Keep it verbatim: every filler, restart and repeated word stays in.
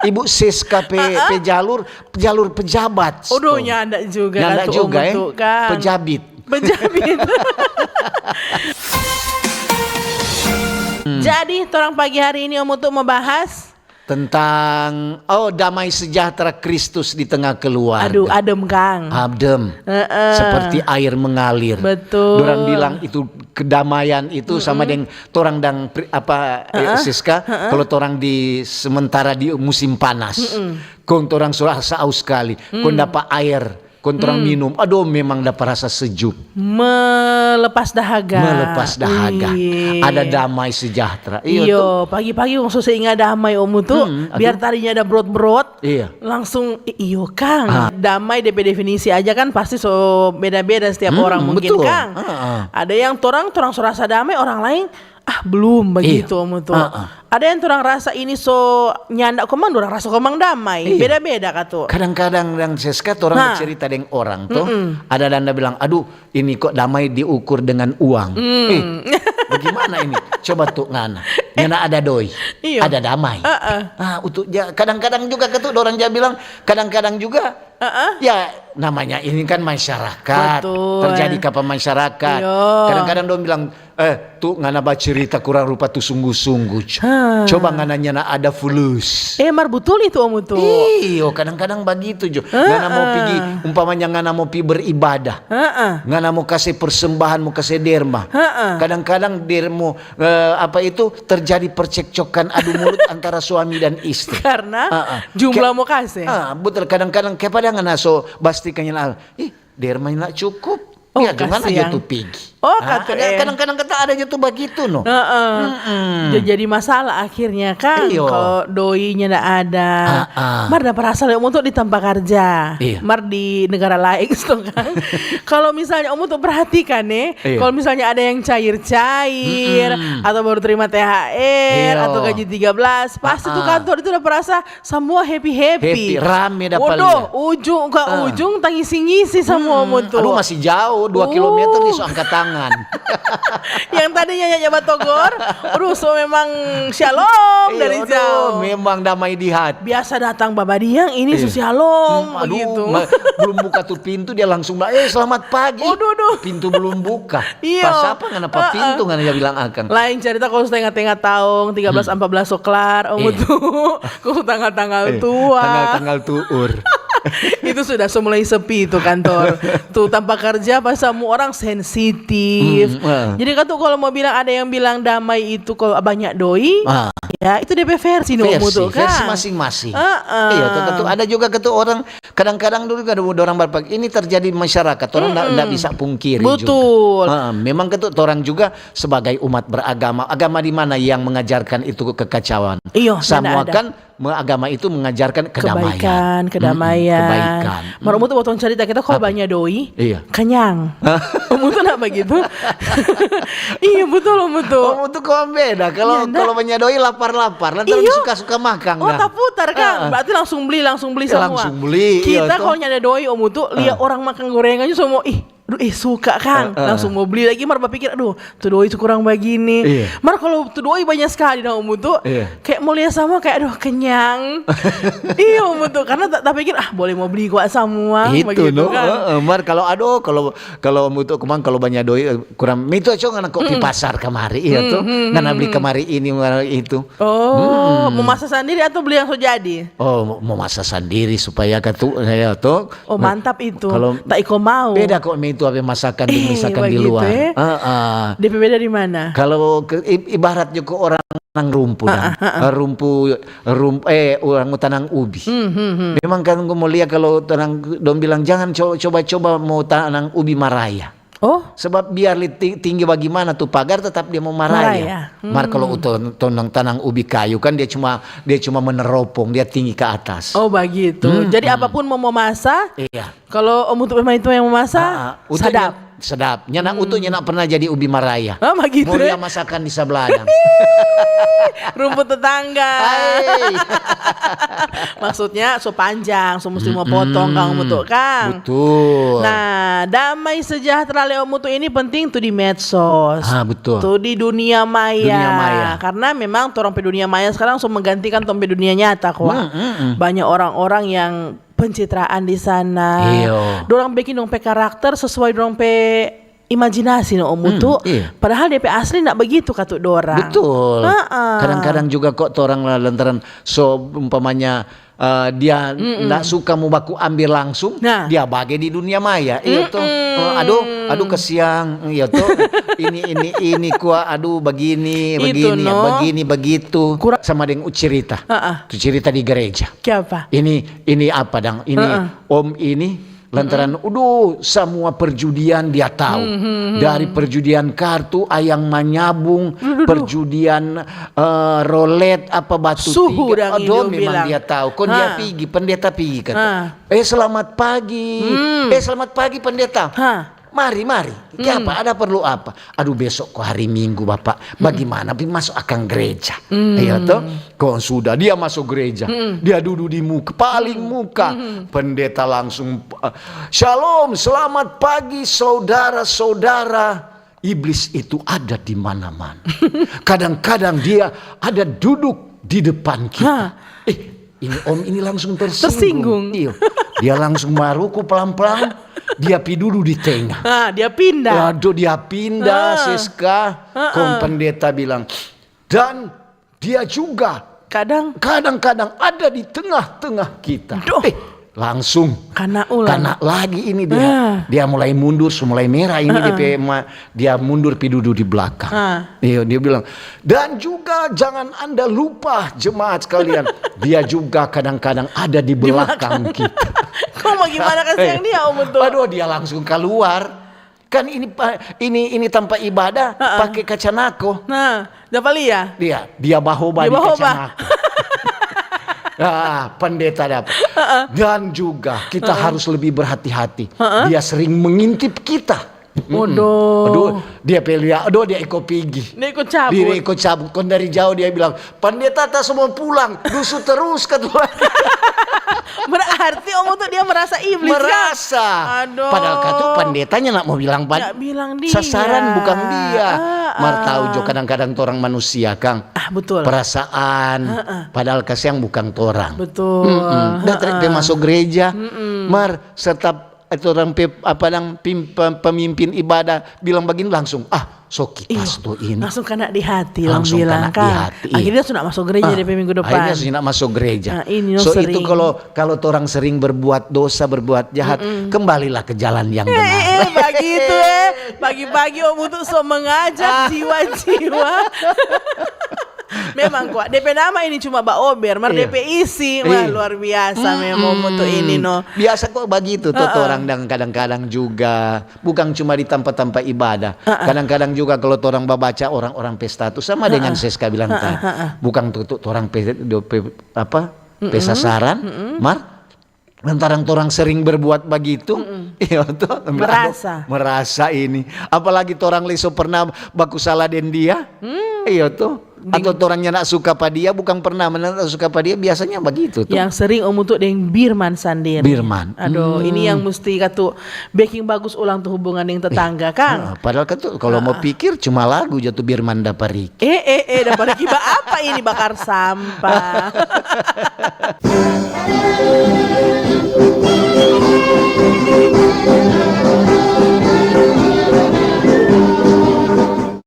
Ibu Siska pe, pe jalur, jalur pejabat. Aduh, nyanda juga kan. Nyanda juga, eh. Pejabit. Pejabit. Jadi, torang pagi hari ini, Om Utu, mo bahas tentang, oh, damai sejahtera Kristus di tengah keluarga. Aduh, adem, Kang. Adem. Heeh. Seperti air mengalir. Betul. Dorang bilang itu kedamaian itu sama deng torang dang pri-, apa, eh, Siska, kalau torang di sementara di musim panas. Kong torang so rasa aus skali. Kong dapa aer. Kong torang minum, aduh, memang dapa rasa sejuk. Melepas dahaga. Melepas dahaga. Ada damai sejahtera. Iyo, pagi-pagi kong so se inga damai, Om Utu. Biar tadinya ada brot-brot, langsung, "I-, iyo, Kang." Damai depe definisi aja kan pasti so beda-beda setiap orang mungkin, betul, Kang. Ada yang torang, torang so rasa damai, orang lain, "Ah, belum bagitu, Om Utu." Ada yang torang rasa ini so nyanda komang, dorang rasa komang damai. Beda-beda katu. Kadang-kadang dang Siska, torang bacerita deng orang to, ada dang da bilang, "Aduh, ini kok damai diukur dengan uang." Eh, bagaimana ini? Coba tu ngana. Ngana ada doi, ada damai. Ah, untuk ja-, kadang-kadang juga katu dorang ja bilang, kadang-kadang juga, ya, namanya ini kan masyarakat. Betul. Terjadi kapa masyarakat. Iyo. Kadang-kadang dong bilang, "Eh, tu ngana bacerita kurang rupa tu sungguh-sungguh. Coba ngana nyanda ada fulus." Eh, mar butul itu, Om Utu. Iyo, kadang-kadang bagitu jo. Ngana mo pigi, umpamanya ngana mo pi beribadah. Ngana mo kase persembahan, mo kase derma. Kadang-kadang dermo, eh, apa itu, terjadi percekcokan, adu mulut antara suami dan istri. Karena jumlah mo kase. Ah, betul. Kadang-kadang, "Kepada ngana so basti kanya, ih, derma nda cukup." Oh, ya, gimana kasiang. Jo tu pigi? Oh, ah, katu, ada, eh. Kadang-kadang kata ada jo tu bagitu, no. Heeh. Mm-mm. Ja-, jadi masalah akhirnya, kan. Iyo. Kalau doinya nda ada. Ah, ah. Mar dapa rasa lei Om Utu di tampa karja. Iyo. Mar di negara lain, gitu, kan. Kalau misalnya Om Utu perhatikan, nih, iyo, kalau misalnya ada yang cair-cair, mm-mm, atau baru terima T H R, iyo, atau gaji tiga belas, pasti tu, ah, ah, kantor itu dapa rasa samua happy-happy. Happy, rame dapa lia. Waduh, ujung ka ujung tangisi-ngisi samua, hmm, Om Utu. Aduh, masih jauh, dua kilometer nih, so angka tangan. Yang tadinya nyanyi batogor, aduh, so memang shalom dari jauh. Iya, aduh, memang damai di hati. Biasa datang babadiang, ini so shalom, begitu. Hmm, aduh, ma-, belum buka tu pintu, dia langsung bilang, "Eh, selamat pagi." Aduh, aduh. Pintu belum buka. Iya. Pas apa ngana pa pintu, ngana ja bilang akang. Lain carita kalau so tenga-tenga taong, tiga belas, hmm, ampa belas so klar, Om Utu. Iya. Kalau tanggal-tanggal tua. Eh, tanggal-tanggal tuur. Itu sudah so mulai sepi itu kantor. Tuh, tampa karja, pas samua orang sensitif. Hmm, eh. Jadi kan tuh kalau mau bilang, ada yang bilang damai itu kalau banyak doi, ah, ya itu depe versi, no, Om Utu, kan? Versi, versi masing-masing. Heeh. Iya, tuh, tuh, ada juga ke tuh orang Kadang-kadang dulu kan ada orang berpikir, ini terjadi di masyarakat, orang nda, nda bisa pungkiri juga. Betul. Heeh, memang kan tu orang juga sebagai umat beragama, agama di mana yang mengajarkan itu kekacauan? Iyo, nda ada. Semua kan me-, agama itu mengajarkan kedamaian. Kebaikan, kedamaian. Mm-mm, kebaikan. Mar Om Utu, waktu cerita kita, kalau banyak doi, iya, kenyang. Om Utu nda bagitu? Iya, betul, Om Utu. Om Utu kong beda. Kalau, iya, nda. Kalau banyak doi, lapar-lapar. Lantaran suka-suka makang. Oh, taputar, kan? Heeh. Berarti langsung beli, langsung beli samua. Langsung beli, iya, toh. Kita kalau nyanda doi, Om Utu, lia orang makang gorengan aja semua, ih, aduh, eh, suka, kan? Heeh. Langsung mau beli lagi, mar bapikir, "Aduh, tu doi tu kurang bagini." Iya. Mar kalau tu doi banyak skali, nah, Om Utu, iya, kayak mau lia samua, kayak, "Aduh, kenyang." Iya, Om Utu, karena ta-, tapikir, "Ah, boleh mau beli kwa samua," itu, begitu, no? Kan? Heeh, mar kalau, aduh, kalau, kalau Om Utu kemang, kalau banyak doi, eh, kurang, itu aja ngana kong pi pasar kamari, iya, toh? Hmm, hmm, hmm. Ngana beli kamari ini, kamari itu. Oh, mau masa sandiri atau beli yang so jadi? Oh, mau masa sandiri supaya katu, ya, toh. Oh, mantap itu. Kalau tak iko mau. Beda kok mi itu apa masakan di, eh, misalkan di luar. Heeh. Depe beda di mana? Kalau ke, i-, ibarat juga orang tanang rumpu, heeh, heeh. Rumpu, rum-, eh, orang mau tanang ubi. Hmm, hmm, hmm. Memang kan mau lia kalau tanang, dong bilang, "Jangan co-, coba-coba mau tanang ubi maraya." Oh? Sebab biar li ti-, tinggi bagimana tu pagar, tetap dia mau maraya. Maraya. Mar kalau uto-, tonang tanang ubi kayu kan dia cuma, dia cuma meneropong, dia tinggi ke atas. Oh, bagitu. Hmm, jadi apapun mau memasak, iya, kalau Om Utu memang itu yang memasak, ah, ah, Utu sadap. Nya-, sadap. Nyanda Utu nyanda pernah jadi ubi maraya. Ah, begitu, ya? Mau dia masakan di sebelah dang. Rumput tetangga. Hai. Maksudnya so panjang, so musti mo potong kang Om Utu kang. Betul. Nah, damai sejahtera le Om Utu ini penting tu di medsos. Ah, betul. Tu di dunia maya. Dunia maya. Karena memang torang pe dunia maya sekarang so menggantikan tong pe dunia nyata kwa. Hmm, hmm, hmm. Banyak orang-orang yang pencitraan di sana. Iyo. Dorang bikin dong pe karakter sesuai dong pe imajinasi no Om Utu. Iya. Padahal depe asli ndak begitu katu dorang. Betul. Heeh. Kadang-kadang juga kok torang la- lantaran so umpamanya eh, dia ndak suka mau baku ambil langsung, Nah. dia bage di dunia maya, iya toh. Eh, aduh, aduh kesiang, iya toh. Ini ini ini kwa, aduh begini Itu, begini no. begini begitu. Kurang- Sama dengan cerita. Heeh. Tu cerita di gereja. Kiapa? Ini ini apa dang? Ini Heeh. Om ini lantaran udah semua perjudian dia tahu. Dari perjudian kartu, ayang manyabung, perjudian eh, rolet apa batu Suhu tiga. dang Aduh, ini memang bilang. Dia tahu. Kon dia Ha. pigi, pendeta pigi kata. Ha. Eh selamat pagi. Eh selamat pagi pendeta. Ha. Mari, mari. Kiapa? Ada perlu apa? Aduh, besok ko hari Minggu, Bapak. Bagaimana pi masuk akang gereja? Iya toh? Kong sudah dia masuk gereja. Dia duduk di muka, paling muka. Pendeta langsung, eh, "Shalom, selamat pagi saudara-saudara." Iblis itu ada di mana-mana. Kadang-kadang dia ada duduk di depan kita. Hah. Eh, ini om ini langsung tersinggung. Tersinggung. Iyo. Dia langsung maruku pelan-pelan. Dia pi dudu di tengah. Ah, dia pindah. Aduh, dia pindah, Ah. Siska. Kong pendeta bilang, dan dia juga Kadang kadang-kadang ada di tengah-tengah kita. Duh. Eh, langsung Kana ulang. Kana lagi ini dia. Ah. Dia mulai mundur, su mulai merah ini dia pe ma- dia mundur pi dudu di belakang. Ah. Iya, dia bilang, dan juga jangan Anda lupa jemaat sekalian, dia juga kadang-kadang ada di belakang kita. Kong bagaimana kasiang dia om untuk? Aduh, dia langsung keluar. Kan ini pa- ini ini tampa ibadah pakai kacanako. Nah, dapa lia? Dia dia bahoba Dia di bahoba. Kacanako. Ah, pendeta dapat. Dan juga kita harus lebih berhati-hati. Dia sering mengintip kita. Mm-mm. Waduh. Aduh, dia pe lia, aduh dia iko pigi. Dia iko cabut. Dia iko cabut. Kon dari jauh dia bilang, pendeta ta semua pulang, dusu terus kata. Berarti om untuk dia merasa iblis kan? Merasa. Aduh. Padahal katu pendetanya nak mau bilang pan- Nggak bilang dia. Sasaran bukan dia. Ah, Mar ah. tahu jo kadang-kadang torang manusia kang. Ah, betul. Perasaan. Padahal kasiang bukan torang. Betul. Mm-mm. Dah trek pe masuk gereja. Mar serta orang pe apa dang pim- pem- pemimpin ibadah bilang begini langsung, ah, so kitas Iyo, tu ini. Langsung kena di hati, orang Langsung bilang kena di kan. Hati, iya. Akhirnya sudah masuk gereja Ah, di minggu depan. Akhirnya sudah masuk gereja. Nah, ini no So itu sering. Kalau kalau orang sering berbuat dosa, berbuat jahat, kembalilah ke jalan yang Eh, benar. eh, eh, begitu eh. Pagi-pagi om untuk so mengajak jiwa-jiwa. Memang kuat. D P nama ini cuma baober, mar Iya. D P isi wah luar biasa memang om untuk ini no. Biasa kok begitu tuh orang dan kadang-kadang juga bukan cuma di tempat-tempat ibadah. Kadang-kadang juga kalau orang babaca orang-orang pesta tuh sama dengan Seska bilang tadi. Bukan tuh orang pe, do- pe- apa pesasaran, mar lantaran orang sering berbuat begitu, iya tuh Merasa. merasa ini. Apalagi orang leso pernah baku salah deng dia, iya tuh. Atau orang nyanda suka pa dia, bukan pernah nyanda suka pa dia, biasanya begitu tuh. Yang sering om untuk deng Birman sandiri. Birman. Aduh, ini yang mesti katu beking bagus ulang tuh hubungan deng tetangga, Kang. Ah, padahal kan tuh kalau mau pikir cuma lagu jatuh Birman dapa Riki. Eh, eh, eh, dapa Riki ba apa ini bakar sampah?